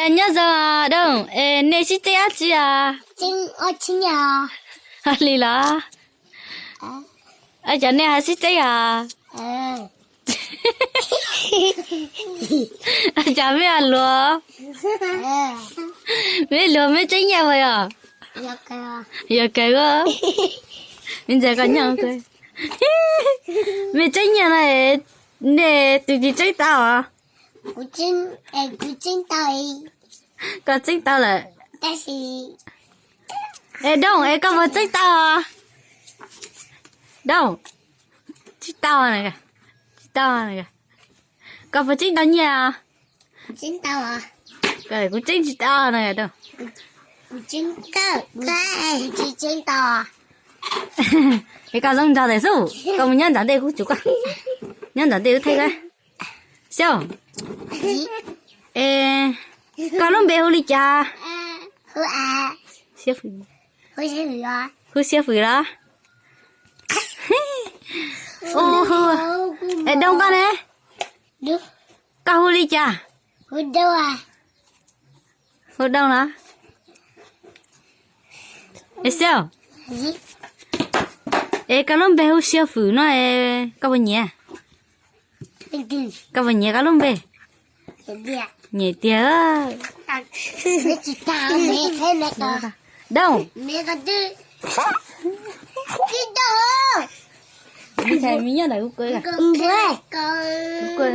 Nyob zoo Dooj, es nej sib txeeb dab tsi os? Li los? Cov nej ho sib txeeb os? Cov mej luag, mej luag mej txeeb nyiaj puas yog? Yog kawg. Mej ntxhais koj nyob, mej txeeb nyiaj no, nej tus twg txeeb tau os? Koj txeeb tau lawm. Es Dooj, es koj puas txeeb tau os? Dooj, txeeb tau, txeeb tau. Koj puas txeeb tau nyiaj os? Kuv txeeb tsis tau no. Es koj zoo nraug tes xwb, koj mus nyob nram ntej kuv tsuv koj, nyob nram ntej kuv thaij koj. Xiab, es koj lub npe hu li cas? Hu Xiab Fwm los? Es Dooj koj ne? Koj hu li cas? Hu Dooj los? Es Xiab, es koj lub npe hu Xiab Fwm no, koj puas nyiam? Koj puas nyiam koj lub npe? Nyiam tiag. Dooj, me ntxhais me nyob ntawm kuv, kuv